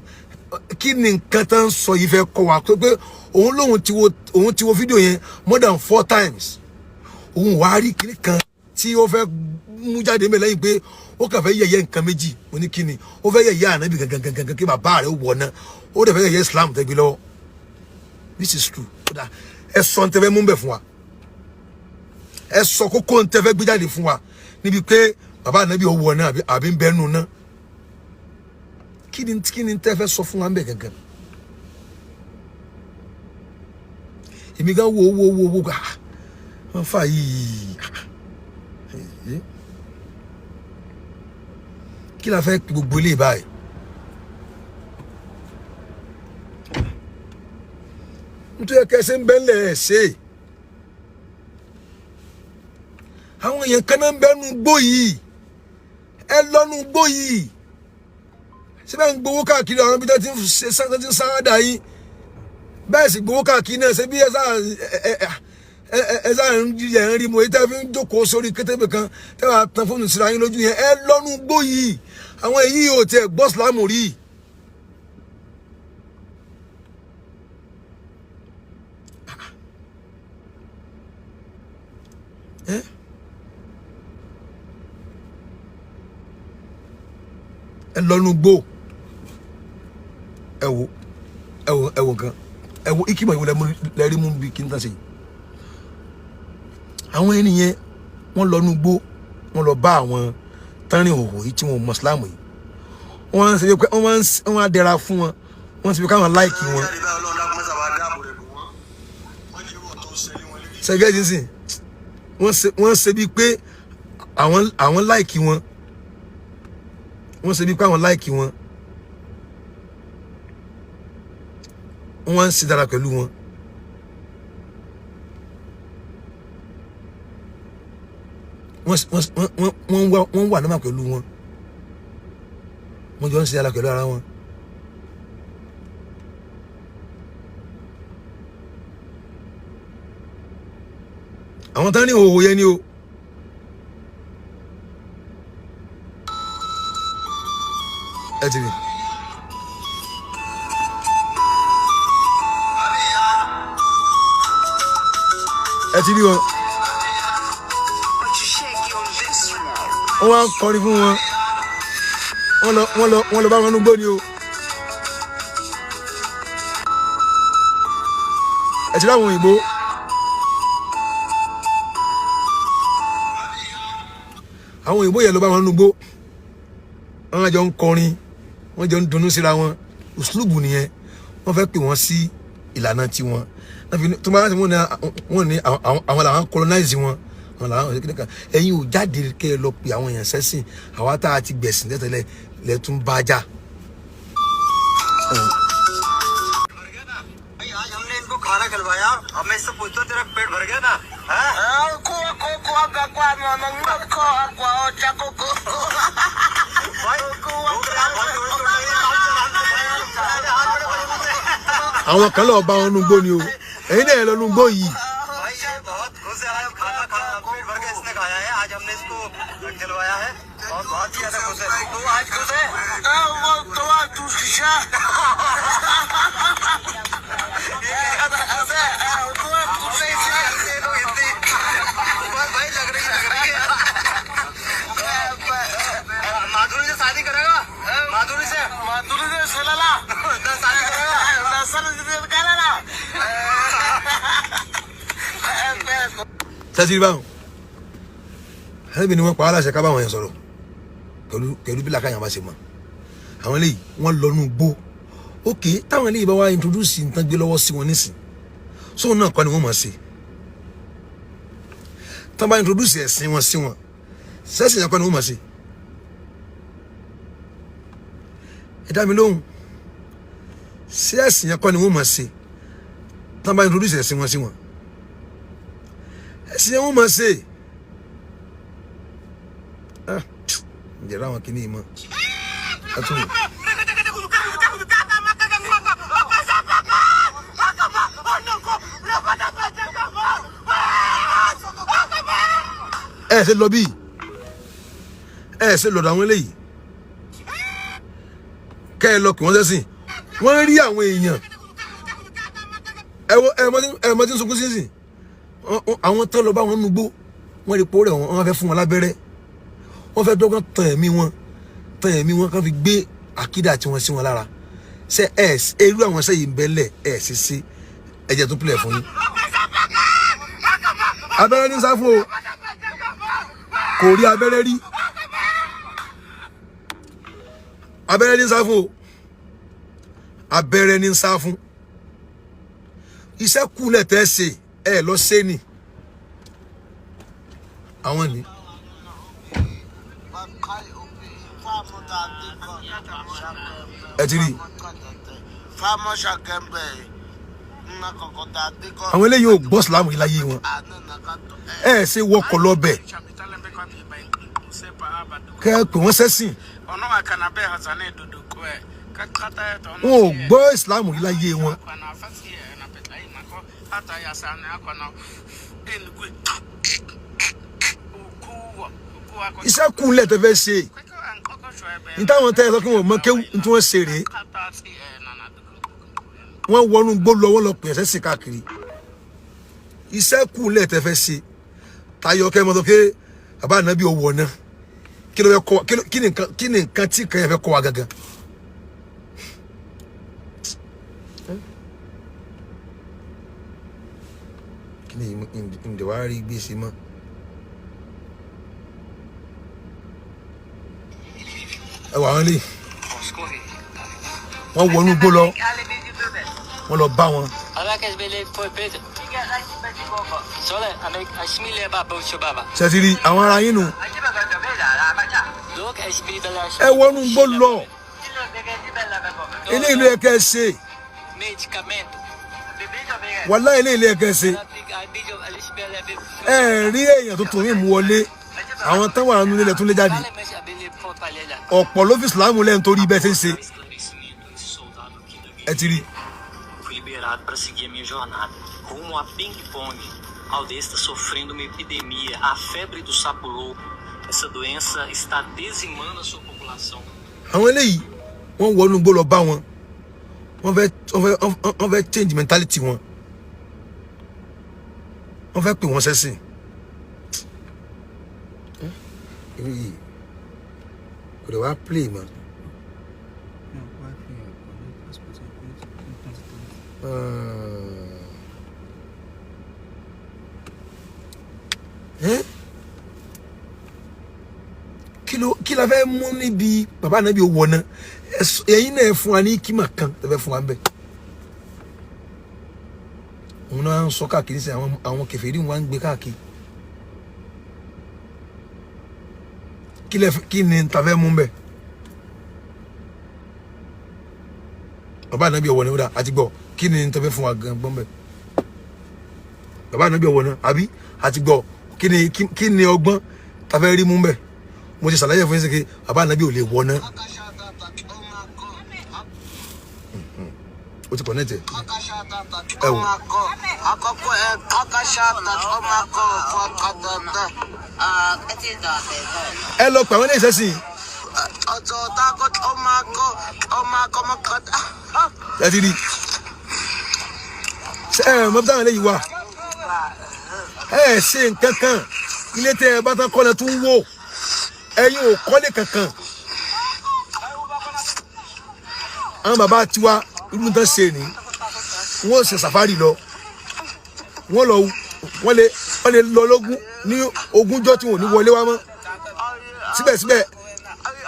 kí ni nǹkan tó ń sọ yìí fẹ́ kọ́ wa? Pé òun lóun ti wo, òun ti wo fídíò yẹn more than four times, òun wàá rí kíní kan tí ó fẹ́ mú jáde mẹ́ lẹ́yìn pé ó kàn fẹ́ yẹ̀yẹ́ nǹkan méjì. Mo ní kíni? Ó fẹ́ yẹ̀yẹ́ ànábì gangan gangan, kí bàbá rẹ̀ wọ̀ náà. Ó dẹ̀ fẹ́ yẹ̀yẹ́ Islam tẹ́gbẹ́ lọ́wọ́. This is true. Ó dà, ẹ sọ ní tẹ́fẹ́ mú bẹ̀ fún wa, ẹ sọ kókó ní tẹ́fẹ́ gbé jáde fún wa níbi pé bàbá ànábì ó wọ̀ náà àbí ń bẹ́nu náà. Kí Kí ni tẹ́ fẹ́ sọ fún wa ń bẹ̀ gangan? Èmi gan wo wo wo wo, ah, wọ́n fà yìí. Ah, kí la fẹ́ gbogbo ilé báyìí? Nítorí ẹ̀kẹ́ ṣe ń bẹ́ńlẹ̀ ẹ̀ ṣe àwọn èèyàn kan náà ń bẹ́nu gbó yìí. Ẹ lọ́nu gbó yìí síbẹ̀, ń gbowó káàkiri àwọn ibi tó ti ń ṣe tó ti ń sáádà yín. Bẹ́ẹ̀ sì gbowó káàkiri náà ṣe bí ẹ sáà ń yẹ ń rí mo èyí tẹ́ fi ń jókòó sórí kétébè kan tẹ́ wàá tan fóònù síra yín lójú yẹn. Ẹ lọ́nu gbó yìí, àwọn èyí ò tiẹ̀ gbọ́ Ìsìlámù rí. Ẹ lọ́nu gbó, ẹ wo, ẹ wo, ẹ wo nǹkan, ẹ wo ikimọ̀ ìwò lẹ́rí mú bí kí n tán ṣe yìí. Àwọn ẹni yẹn, wọ́n lọ́nu gbó, wọ́n lọ bá àwọn tánrin òhò yìí tí wọ́n mọ̀ Ìsìlámù yìí. Wọ́n ń ṣe pé wọ́n á dẹra fún wọn, wọ́n ṣe pé káwọn like wọn. Ṣẹ́gẹ́ sìn, wọ́n ṣe bíi pé àwọn like wọn, wọ́n ṣe bíi pé àwọn like wọn, wọ́n ń ṣe dára pẹ̀lú wọn. Wọ́n wà náà pẹ̀lú wọn, wọ́n jọ ń ṣe dára pẹ̀lú ara wọn. Àwọn tán ní òhò yẹn ni o. Ẹ ti rí. Ẹ ti rí wọn. Wọ́n wá ń kọrin fún wọn. Wọ́n lọ bá wọn núgbó ni o. Ẹ ti rí àwọn òyìnbó. Àwọn òyìnbó yẹn lọ bá wọn núgbó, wọ́n jọ ń kọrin, wọ́n jọ ń dunnú síra wọn. Uslubu nìyẹn. Wọ́n fẹ́ pè wọ́n sí ìlànà tiwọn. Tó bá wọ́n ní àwọn làwọn colonize wọn, àwọn làwọn ṣe kíníkan. Ẹ̀yin ò jáde kẹ́ ẹ lọ pè àwọn èèyàn sẹ́sìn. Àwa tá a ti gbẹ̀sìn tẹ́tẹ́lẹ̀ lẹ́tún bá já. आज हमने इनको खाना खिलवाया। अब मैं इससे पूछता हूँ, तेरा पेट भर गया ना? भाई, भूख रहा है, बहुत जोर जोर लग रही है, हाथ चला, हाथ बड़े मजबूत है। Àwọn kan lọ bá wọn núgbó ni o. Ẹ̀yin náà lọ núgbó yìí. भाई, ये बहुत खुश है आज। खाना खा पेट भर के इसने खाया है। आज हमने इसको खिलवाया है और बहुत ही ज्यादा खुश है। तू आज खुश है? ये कह रहा था खुश है। ये लोग हिंदी बस भाई, लग रही, लग रही है। माधुरी से शादी करेगा? माधुरी से ना शादी करेगा? Sẹ́sì báwọn ẹbí ni wọ́n pa á láṣẹ ká báwọn yẹn sọ̀rọ̀ pẹ̀lú bí làkàyàn bá ṣe mọ̀. Àwọn eléyìí, wọ́n lọ nú gbó. Ok, táwọn eléyìí bá wá introduce nǹkan gbé lọ́wọ́ sí wọn nísìn, sóun náà kọ́ ni wọ́n mọ̀ sí. Tán bá introduce ẹ̀sìn wọn sí wọn, sẹ́sìn yẹn kọ́ ni wọ́n mọ̀ sí. Ẹ dá mi lóhùn, sí ẹ̀sìn yẹn kọ́ ni wọ́n mọ̀ sí? Tán bá introduce ẹ̀sìn wọn sí wọn, ẹ̀sìn yẹn wọ́n mọ̀ sí. Ah, ǹjẹ́ ráwọn kìíní yìí mọ́ ẹ tún wò. Ẹ ṣe lọ bí ẹ ṣe lọ́dọ̀ àwọn eléyìí, kẹ́ ẹ lọ kí wọ́n sẹ́sìn. Wọ́n rí àwọn èèyàn. Ẹ wo, ẹ mọ tí ń sunkún sínsìn. Àwọn tán lọ bá wọn nugbó, wọ́n rí pòórẹ̀ wọn, wọ́n fẹ́ fún wọn lábẹ́rẹ́, wọ́n fẹ́ dọ́gbọ́n tàn ẹ̀mí wọn kàn fi gbé àkídà tí wọ́n sí wọn lára. Ṣe ẹ irú àwọn sẹ́yìn bẹ́lẹ̀ ẹ ṣe ṣe ẹ̀jẹ̀ tó pilẹ̀ fún yín. Abẹ́rẹ́ ní sáfù o, kò rí abẹ́rẹ́ rí. Abẹ́rẹ́ ní sáfù o. Abẹ́rẹ́ ní ń sá fún iṣẹ́ kúlẹ̀ tẹ́ ṣe ẹ lọ ṣe ni àwọn ni. Ẹ ti rí i, àwọn eléyìí ò gbọ́ sìlámù yìí láyé wọn. Ẹ ṣe wọkọ̀ lọ́bẹ̀ kẹ́ ẹ pè wọ́n sẹ́sìn. Wọn ò gbọ́ ìsìlámù yìí láyé wọn. Iṣẹ́ kúnlẹ̀ tẹ́ fẹ́ ṣe ní táwọn tẹ́ ẹ sọ kí wọ́n mọ kéwú tí wọ́n ṣe rèé. Wọ́n wọnú gbó lọ, wọ́n lọ pè ẹ̀sẹ̀ sí káàkiri. Iṣẹ́ kúnlẹ̀ tẹ́ fẹ́ ṣe tayọ kẹ́ ẹ mọ́ sọ pé bàbá ànábì ò wọ̀ náà. Kí ló fẹ́ kọ́ wa? Kí ni nǹkan tí kan yẹn fẹ́ kọ́ wa gangan? Kí ni ǹdẹ̀ wá rí gbèsè mọ́? Ẹ wà wọn lé, wọ́n wọnú gbó lọ, wọ́n lọ bá wọn. Ṣètìlì àwọn ará yín nù. Ẹ wọnú gbó lọ, eléyìí ló yẹ kẹ́ ẹ ṣe. Wàláhì, eléyìí ló yẹ kẹ́ ẹ ṣe. Ẹ rí èèyàn tuntun yìí mú wọlé, àwọn tán wà nínú ilẹ̀ tún lé jáde. Ọ̀pọ̀ ló fi ìsìlámù lẹ́nu torí bẹ́ẹ̀ ṣe ń ṣe. Ẹ ti rí. Fui liberado para seguir a minha jornada. Rumo a Ping Pong. A aldeia está sofrendo uma epidemia, a febre do sapo louco. Essa doença está dizimando a sua população. Àwọn eléyìí, wọ́n wọnú gbó lọ bá wọn, wọ́n fẹ́ change mentality wọn, wọ́n fẹ́ pè wọ́n sẹ́sìn. Irú yìí kò lè wá play mọ́. No, Wi-Fi connect passport and connect 2023. Ẹ́? Kí la fẹ́ mú níbi bàbá ànábì owó náà? Ẹ̀yin náà, ẹ fún wa ní kímà kan tẹ́ fẹ́ fún wa ń bẹ̀. Òun náà ń sọ káàkiri sí àwọn kèfèrí wọn ń gbé káàkiri. Kí ni ta fẹ́ mú bẹ̀? Bàbá ànábì ọwọ́ náà ó dà àti gbọ́. Kí ni ta fẹ́ fún wa gan gbọ́n bẹ̀? Bàbá ànábì ọwọ́ náà àbí àti gbọ́. Kí ni ọgbọ́n ta fẹ́ rí mú bẹ̀? Mo ti ṣàlàyé fún yín sí pé bàbá ànábì ò lè wọ náà. O ti connect ẹ. Ẹ wò. Ẹ lọ pè àwọn ilé ìṣẹ́sìn. Ẹ ti rí ṣe ẹ mọ bí táwọn eléyìí wà. Ẹ ṣe nǹkan kan, ilé tẹ ẹ bá tán kọ́lẹ̀ tún wò. Ẹ̀yin ò kọ́lé kankan. Àwọn bàbá tiwa, irú nǹkan ṣe ni wọ́n ṣe safari lọ, wọ́n lọ, wọ́n lè lọ lógún ní ogúnjọ́ tí wọ́n ò ní wọlé wá mọ́. Síbẹ̀síbẹ̀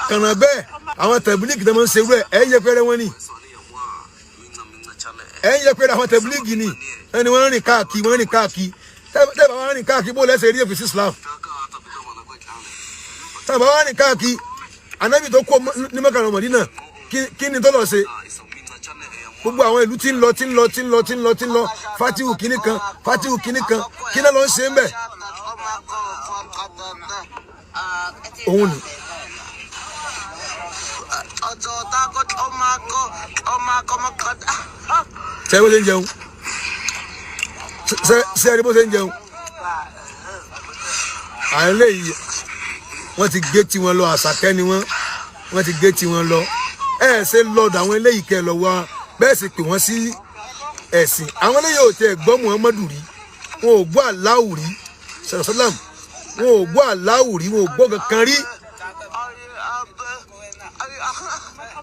kànáà bẹ́ẹ̀, àwọn tẹ̀bílíìgì tó máa ń ṣerú ẹ̀, ẹ̀ yẹpẹrẹ wọn ni, ẹ̀ ń yẹpẹrẹ àwọn tẹ̀bílíìgì ni. Ẹni wọ́n rìn káàkiri, wọ́n rìn káàkiri. Tẹ́ bá wọn rìn káàkiri, bó lẹ́sẹ̀ rí èfìsí Islam? Tẹ́ bá wọn rìn káàkiri, anábì tó kó ní Mẹ́kà lọ Mọ̀dínà, kí ni tó lọ ṣe? Gbogbo àwọn ìlú tí ń lọ, tí ń lọ, tí ń lọ, tí ń lọ, tí ń lọ, fatihu kìíní kan, fatihu kìíní kan, kí náà lọ ń ṣe ń bẹ̀? Òun ni. Ṣe bó ṣe ń jẹun? Ṣe ẹni bó ṣe ń jẹun? À ń lè yí wọ́n ti gé tiwọn lọ. Àṣàkẹ́ ni wọ́n ti gé tiwọn lọ. Ẹ ṣe lọ́dọ̀ àwọn eléyìí kẹ́ lọ wá bẹ́ẹ̀ sì pè wọ́n sí ẹ̀sìn. Àwọn eléyìí ò tẹ gbọ́ Muhammadu rí, wọn ò gbọ́ Aláwù rí, sàlám, wọn ò gbọ́ Aláwù rí, wọn ò gbọ́ kankan rí.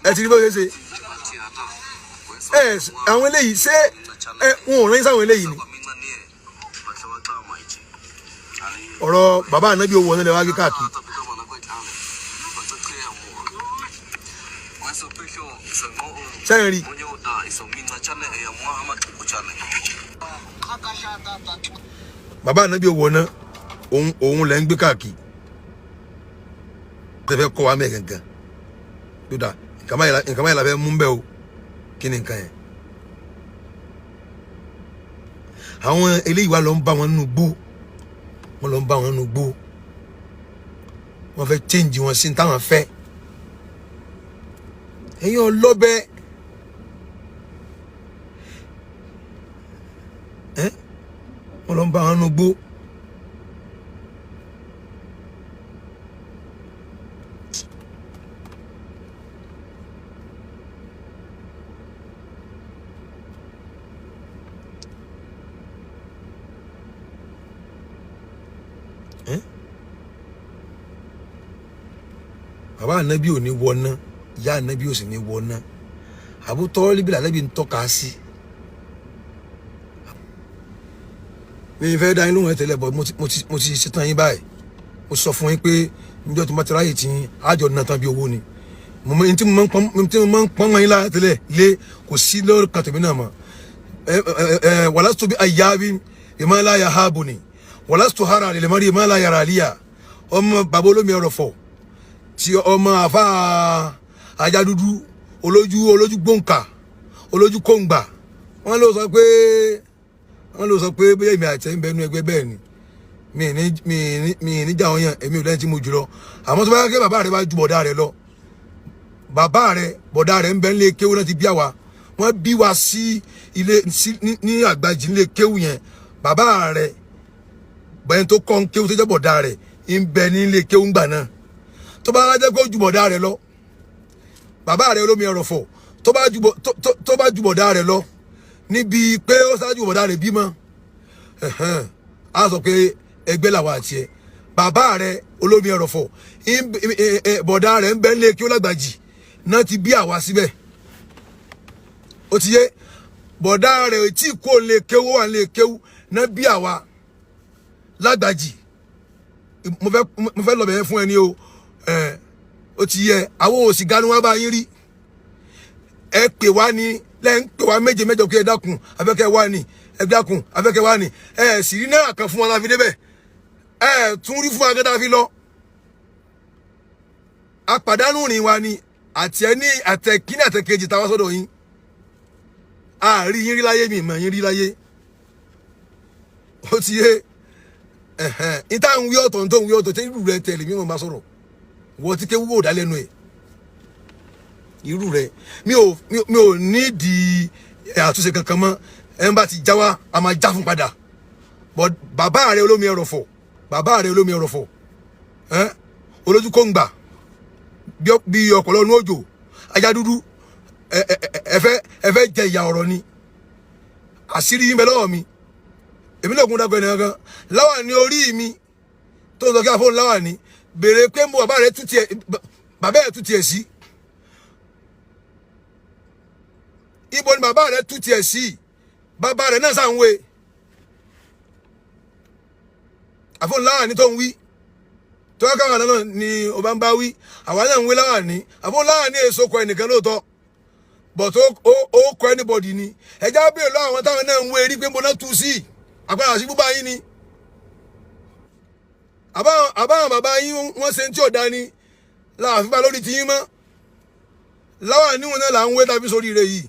Ẹ ti rí bó ṣe ṣe ẹ. Àwọn eléyìí ṣé ẹ wọn ò rán sáwọn eléyìí ni. Ọ̀rọ̀ bàbá ànábì owó ọ̀nà lẹ́wọ́ káàkiri. Sẹ́yìn rí. Bàbá ànábì ò wọná, òun òun lẹ́ ń gbé káàkiri tẹ́fẹ́ kọ́ wa mẹ́ gangan yóò dà. Nǹkan báyìí la fẹ́ mú bẹ́ẹ̀ o. Kí ni nǹkan yẹn? Àwọn eléyìí wa lọ ń bá wọn nínú gbó, wọn lọ ń bá wọn nínú gbó, wọn fẹ́ change wọn sí táwọn fẹ́. Ẹ̀yin ọlọ́bẹ ẹ, wọn lọ ń bá wọn nínú gbó. Bàbá ànábì ò ní wọná, ìyá ànábì ò sì ní wọná. Àbú Tọ́líbì lànábì ń tọ́ka sí. Mi fẹ́ dá yín lóhùn ẹ̀ tẹ́lẹ̀ bọ̀, mo ti ṣetán yín báyìí. Mo sọ fún yín pé níjọ́ tí mo bá ti ráyè tí yín àjọ náà tán bí owó ni. Mo mọ tí mo máa ń pọ́n, tí mo máa ń pọ́n mọ́ yín lára tẹ́lẹ̀ lé, kò sí lórí kan tèmi náà mọ́. Ẹ ẹ ẹ walastu bi ayyabi bima la yahabuni, walastu hara lil mari ma la yara liya. Ọmọ bàbá olómi ọ̀rọ̀ fọ̀ tí ọmọ àfa ajá dúdú, olójú olójú gbòǹkà, olójú kòǹgbà, wọn ló sọ pé bóyá èmi àti ẹ̀ ń bẹ nú ẹgbẹ́. Bẹ́ẹ̀ ni, mi ní jà wọ́n yàn. Èmi ò lẹ́yìn tí mo jù lọ, àmọ́ tó bá yẹ kí bàbá rẹ bá ju bọ̀dá rẹ lọ, bàbá rẹ, bọ̀dá rẹ ń bẹ nílé kéwú náà ti bí àwa. Wọ́n bí wa sí ilé sí ní àgbàjì nílé kéwú yẹn. Bàbá rẹ bẹ́ẹ̀ tó kọ́ ń kéwú tó jẹ́ bọ̀dá rẹ ń bẹ nílé kéwú ńgbà náà. Tó bá jẹ́ kó ju bọ̀dá rẹ lọ, bàbá rẹ olómi ẹrọ̀fọ̀, tó bá ju bọ̀dá rẹ lọ níbi pé ó ṣáájú bọ̀dá rẹ bímọ, ẹ̀hẹ́n, á sọ pé ẹgbẹ́ làwọn àti ẹ. Bàbá rẹ olómi ẹrọ̀fọ̀, bọ̀dá rẹ ń bẹ nílé kí ó lágbàjì náà ti bí àwa síbẹ̀. Ó ti yé? Bọ̀dá rẹ tí kò lè kéwú wà lè kéwú náà bí àwa lágbàjì. Mo fẹ́ lọ bẹ̀yẹn fún ẹni o. Ẹ ó ti yẹ, àwọn òsì ganu wá bá yín rí. Ẹ pè wá ní lẹ́ ń pè wá méje mẹ́jọ kí ẹ dákun, afẹ́kẹ́ wá ní, ẹ dákun, afẹ́kẹ́ wá ní. Ẹ sì rí náírà kan fún wa láfi débẹ̀. Ẹ tún rí fún wa gẹ́gẹ́ fi lọ. Apàdánù rìn wa ni àti ẹni àtẹkíní àtẹkejì táwa sọ́dọ̀ yín. Àárí yín rí láyé, mi ìmọ̀ yín rí láyé. Ó ti yé? Ẹ̀hẹ́n, ìta ń wí ọ̀tọ̀, tó ń wí ọ̀tọ̀ tí irú rẹ tẹ̀lé mi mọ̀ bá sọ̀rọ̀. Wọ́n ti kéwú wò dá lẹ́nu ẹ̀. Irú rẹ, mi ò nídìí àtúnṣe kankan mọ́. Ẹ̀ ń bá ti já wa, a máa já fún padà. But bàbá rẹ olómi ẹrọ̀fọ̀, bàbá rẹ olómi ẹrọ̀fọ̀, ẹ́ olójú kóńgbà bí ọ̀pọ̀lọ́ inú òjò, ajá dúdú, ẹ fẹ́ jẹ ìyà ọ̀rọ̀ ni. Àṣírí yín bẹ lọ́wọ́ mi. Èmi náà kún dákọ̀ ẹnìkan kan láwà ní orí mi tó ń sọ kí àfọ̀n láwà ní béèrè pé mo bàbá rẹ tú tiẹ̀, bàbá ẹ̀ tú tiẹ̀ sí. Ibo ni bàbá rẹ tú tiẹ̀ sí? Bàbá rẹ náà sàn wé àfọ̀n láwà ní tó ń wí tó yẹ káwọn náà ni o bá ń bá wí. Àwa náà ń wé láwà ní àfọ̀n láwà ní èso kọ ẹnìkan lóòótọ́, but ó kọ anybody ni. Ẹja béèrè lọ́wọ́ àwọn táwọn náà ń wé rí pé mo náà tú sí àpárá sí búbá yín ni. Àbáwọn bàbá yín wọ́n ṣe ń tí ò dá ni láàfin bá lórí ti yín mọ́. Láwà níwọ̀n náà là ń wé tàbí sórí rẹ̀ yìí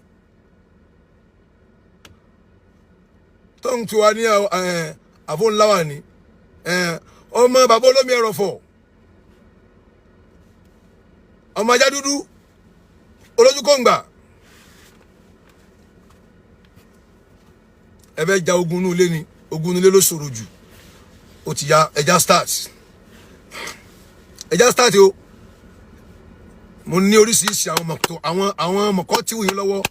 tó ń tu wa ní àfọ̀nláwà ní ọmọ bàbá olómi ẹrọ̀fọ̀, ọmọ ajá dúdú, olójú kòǹgbà. Ẹ fẹ́ ja ogun inú ilé ni. Ogun inú ilé ló ṣòro jù. Ó ti ya, ẹja start, ẹja start o. Mo ní oríṣiríṣi àwọn mọ̀tò, àwọn mọ̀kọ́ tí wù yín lọ́wọ́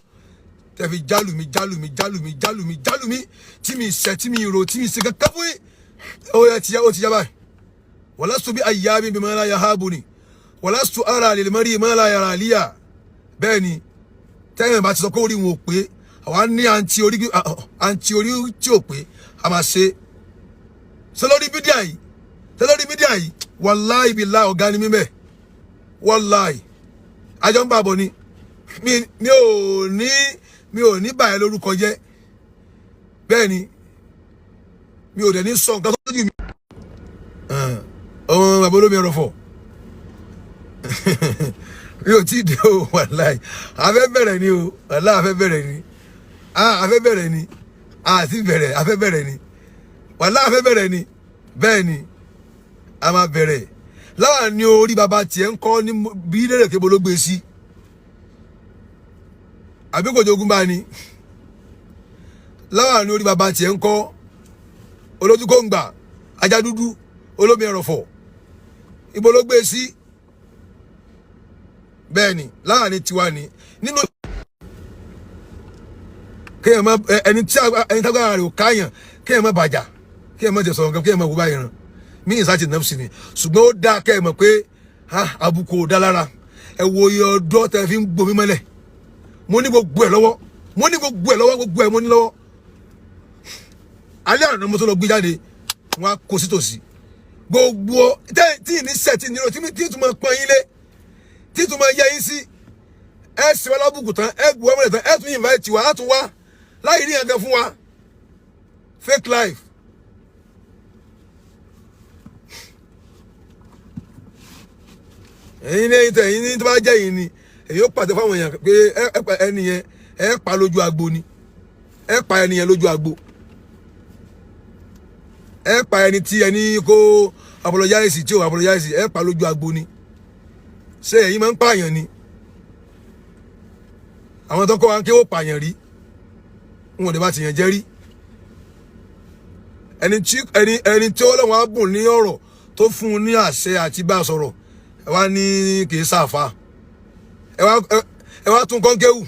tẹ́ fi jálù mi, jálù mi, jálù mi, jálù mi, jálù mi, tí mi ṣẹ̀, tí mi rò, tí mi ṣe kankan fún yín. Ó yẹ ti ya, ó ti ya báyìí. Walastu bi ayyabin bima la yahabuni, walastu ara lil mari ma la yara liya. Bẹ́ẹ̀ ni, tẹ́yìn bá ti sọ pé orí wọn ò pé, àwa ní anti orí, anti orí tí ò pé, a máa ṣe ṣe lórí media yìí, ṣe lórí media yìí. Wàláì bíláì, ọ̀gá ni mímẹ́. Wàláì, àjọ ń bàbọ̀ ni. Mi ò ní Mi ò ní bà ẹ́ lórúkọ jẹ́. Bẹ́ẹ̀ ni, mi ò dẹ̀ ní sọ nǹkan tó jù mí. Ọmọ bàbá olómi ẹ̀rọ fọ̀, mi ò tí ì dé o. Wàláì, a fẹ́ bẹ̀rẹ̀ ni o. Wàláì, a fẹ́ bẹ̀rẹ̀ ni. A fẹ́ bẹ̀rẹ̀ ni. A ti bẹ̀rẹ̀, a fẹ́ bẹ̀rẹ̀ ni. Wàláì, a fẹ́ bẹ̀rẹ̀ ni. Bẹ́ẹ̀ ni, a máa bẹ̀rẹ̀ láwa ní orí bàbá tiẹ̀ ń kọ́ ní bí lérè kébó ló gbé sí, àbí kò jogún bá ní láwa ní orí bàbá tiẹ̀ ń kọ́. Olójú kóńgbà, ajá dúdú, olómi ẹ̀rọ̀fọ̀, ibo ló gbé sí? Bẹ́ẹ̀ ni, láwa ní tiwa ní nínú kéèyàn má ẹni tí ẹni tágbára rẹ̀ ò káyàn, kéèyàn má bàjá, kéèyàn má jẹ sọ̀rọ̀ nǹkan, kéèyàn má wú báyìí ràn mí ìsáàtì nọ́ọ̀sì ni. Ṣùgbọ́n ó dáa kẹ́ ẹ mọ̀ pé àbùkù ò dá lára. Ẹ wo iye ọdọ́ tẹ́ fi ń gbomi mọ́lẹ̀. Mo ní gbogbo ẹ̀ lọ́wọ́, mo ní gbogbo ẹ̀ lọ́wọ́, gbogbo ẹ̀ mo ní lọ́wọ́. Alẹ́ àná mo tó lọ gbé jáde, wọn á kó sítòsí gbogbo tí ní sẹ̀, tí ní ro, tí tún máa pọ́n yín lé, tí tún máa yẹ yín sí. Ẹ sì wá lábùkù tán, ẹ gbọ́ mọ́lẹ̀ tán, ẹ tún invite wa, á tún wá láì rí nǹkan fún wa. Fake life. Ẹ̀yin ní ẹ̀yin tẹ ẹ̀yin ní tó bá jẹ́ yìí ni èyí ó pàtẹ fáwọn èèyàn pé ẹ ẹni yẹn, ẹ pa lójú agbo ni. Ẹ pa ẹni yẹn lójú agbo. Ẹ pa ẹni tí ẹni kó apologize, tí ò apologize, ẹ pa lójú agbo ni. Ṣé ẹ̀yin máa ń pààyàn ni? Àwọn tó kọ́ wa kí ó pààyàn rí, wọn ò dé bá ti yàn jẹ́ rí. Ẹni tí ẹni tí Ọlọ́run á bùn ní ọ̀rọ̀ tó fún un ní àṣẹ àti bá a sọ̀rọ̀, ẹ wá ní kì í sáfà, ẹ wá tún kọ́ńkéwù.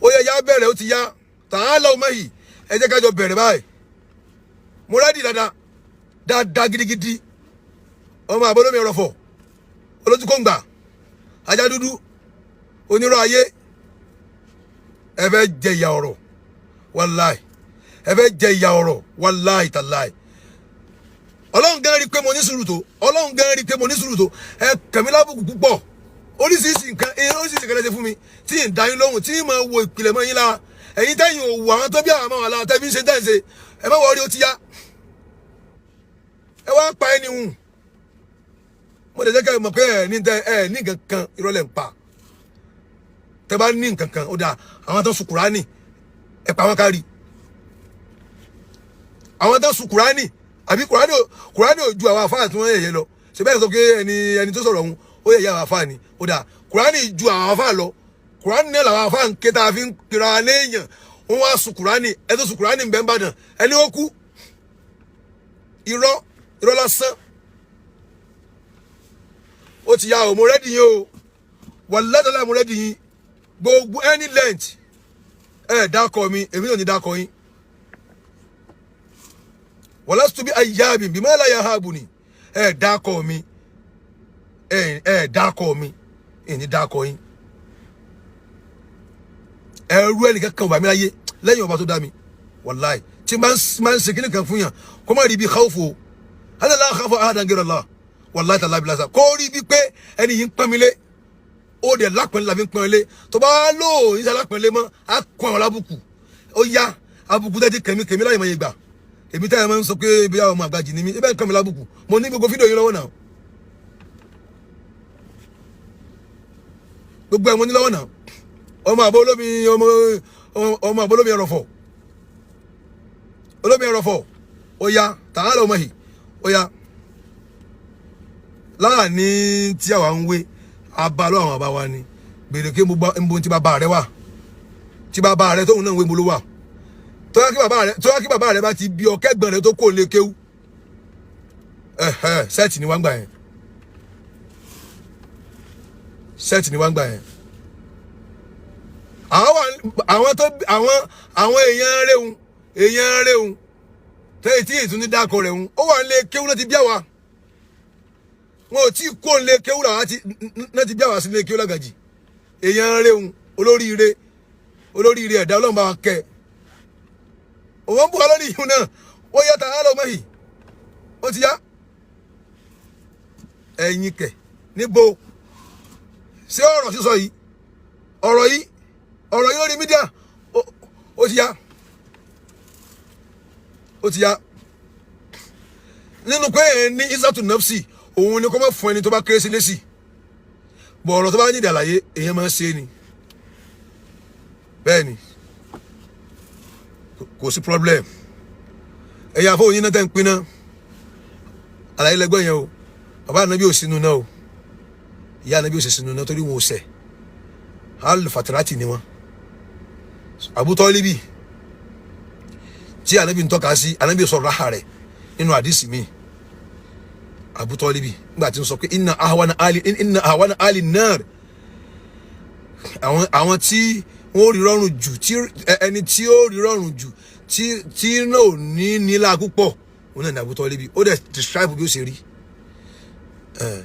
Ó yẹ yá bẹ̀rẹ̀, ó ti yá tààlà ọmọ yìí. Ẹ jẹ́ ká jọ bẹ̀rẹ̀ báyìí. Mo ready dáadáa dáadáa gidigidi. Ọmọ àbọ̀lómi ọ̀rọ̀ fọ̀, olójúkóńgbà, ajá dúdú, onírọ̀ ayé, ẹ fẹ́ jẹ ìyà ọ̀rọ̀. Wàláì, ẹ fẹ́ jẹ ìyà ọ̀rọ̀. Wàláì tàláì, Ọlọ́run gan rí pé mo ní sùúrù tó. Ọlọ́run gan rí pé mo ní sùúrù tó. Ẹ kẹ̀mí lábùkù púpọ̀, oríṣiríṣi nǹkan, oríṣiríṣi nǹkan lẹ́sẹ̀ fún mi tí ń da yín lóhùn, tí ń máa wo ìpìlẹ̀ mọ́ yín lára. Ẹ̀yin tẹ́yìn ò wò àwọn tó bí àwọn àlà tẹ́ fi ń ṣe tẹ́ ń ṣe. Ẹ má wọrí, ó ti yá. Ẹ wá pa ẹni hùn. Mo lè jẹ́ kẹ́ ẹ mọ̀ pé ẹ ní tẹ ẹ ní nǹkan kan, irọ́ lẹ̀ ń pa. Tẹ bá ní nǹkan kan, ó dáa. Àwọn tó ń sun Kùránì, ẹ pa wọn kárí. Àwọn tó ń sun Kùránì, àbí Kùránì ò ju àwọn afáà tí wọ́n yẹ̀yẹ́ lọ? Ṣe bẹ́ẹ̀ sọ pé ẹni tó sọ̀rọ̀ ọ̀hún, ó yẹ̀yẹ́ àwọn afáà ni? Ó dáa, Kùránì ju àwọn afáà lọ. Kùránì náà làwọn afáà ń ké tá a fi ń kira léèyàn. Wọ́n wá sun Kùránì. Ẹ tó sun Kùránì ń bẹ́ ń bàdàn, ẹni ó kú. Irọ́, irọ́ lásán. Ó ti ya o. Mo ready yín o. Wàlẹ́dọ̀lá, mo ready yín. Gbogbo any length ẹ dákọ mi, èmi náà ní dákọ yín. Wàlásù bí ayáàbì bí mọ́lá yà hábù ni. Ẹ dákọ mi, ẹ dákọ mi, ẹ ní dákọ yín. Ẹrú ẹnìkan kan wà mí láyé lẹ́yìn ọba tó dá mi. Wàláì, tí máa ń ṣe kíní kan fún yàn, kó má rí bí khawfu o. Hada la khafu ahadan ghayra Allah. Wàláì tàlá bilasa, kó rí bí pé ẹni yìí ń pọ́n mi lé. Ó dẹ̀ lápẹ̀lẹ́ la fi ń pọ́n lé. Tó bá lò ó ní lápẹ̀lẹ́ mọ́, á kún àwọn alábùkù. Ó yá, àbùkù tẹ́tí kẹ̀mí kẹ̀mí láyé mọ̀ yé gbà. Èmi táyà máa ń sọ pé ibi àwọn ọmọ àgbàjì ni mí, ẹ bẹ́ẹ̀ ń kàn mí lábùkù. Mo ní gbogbo fídíò yín lọ́wọ́ náà, gbogbo ẹ̀ mo ní lọ́wọ́ náà. Ọmọ àbọ̀ olómi, ọmọ àbọ̀ olómi ẹ̀rọ̀fọ̀, olómi ẹ̀rọ̀fọ̀. Ó yá, tààlà ọmọ yìí, ó yá. Láàní tí àwa ń wé abalọ àwọn àbá wa ni gbèrè kí nbo tí bàbá rẹ wà, tí bàbá rẹ tóun náà ń wé mo ló wà. Tó yá kí bàbá rẹ bá ti bí ọ kẹgbọn rẹ tó kó lè kéwú. Ẹhẹ, sẹẹtì ni wá ń gbà yẹn, sẹẹtì ni wá ń gbà yẹn. Àwọn tó àwọn èèyàn rẹ̀hún, èèyàn rẹ̀hún tẹ́yì tí ìtúní dákọ̀ rẹ̀hún, ó wà ń lé kéwú náà ti bí àwa. Wọn ò tí kó ń lé kéwú làwọn náà ti bí àwa sí lé kéwú lágàjì. Èèyàn rẹ̀hún, olóríire, olóríire ẹ̀dá, Ọlọ́run bá wa kẹ́. Òun ń bọ̀ lórí ìhun náà. Ó yẹ tààrà lọ́mọ yìí, ó ti yá. Ẹ̀yin kẹ̀ níbo? Ṣé ọ̀rọ̀ sísọ yìí, ọ̀rọ̀ yìí, ọ̀rọ̀ yìí lórí mídíà, Ó ti yá, ó ti yá. Nínú pé ẹ ní isatu nafsi, òun ni kó má fún ẹni tó bá kéré sí lésì bọ̀. Ọ̀rọ̀ tó bá ní ìdàlàyé, èèyàn máa ń ṣe é ni. Bẹ́ẹ̀ ni, kò sí problem. Ẹ̀yà fóun yín náà tẹ́ ń pín náà, àlàyé lẹ́gbọ́n yẹn o. Bàbá ànábì ò sínú náà o, ìyá ànábì ò sì sínú náà, torí wọn ò ṣẹ̀. Al-fatrati ni wọn. Abu Tọ́líbì tí ànábì ń tọ́ka sí, ànábì sọ̀rọ̀ ráhà rẹ̀ nínú àdìsí mi. Abu Tọ́líbì, nígbà tí ń sọ pé inna ahwana ahli nar, àwọn tí wọ́n rí rọrùn jù, tí ẹni tí ó rí rọrùn jù, tí náà ò ní nílá púpọ̀, òun náà ní Abu Tọ́líbì. Ó dẹ̀ describe bí ó ṣe rí. Ẹ̀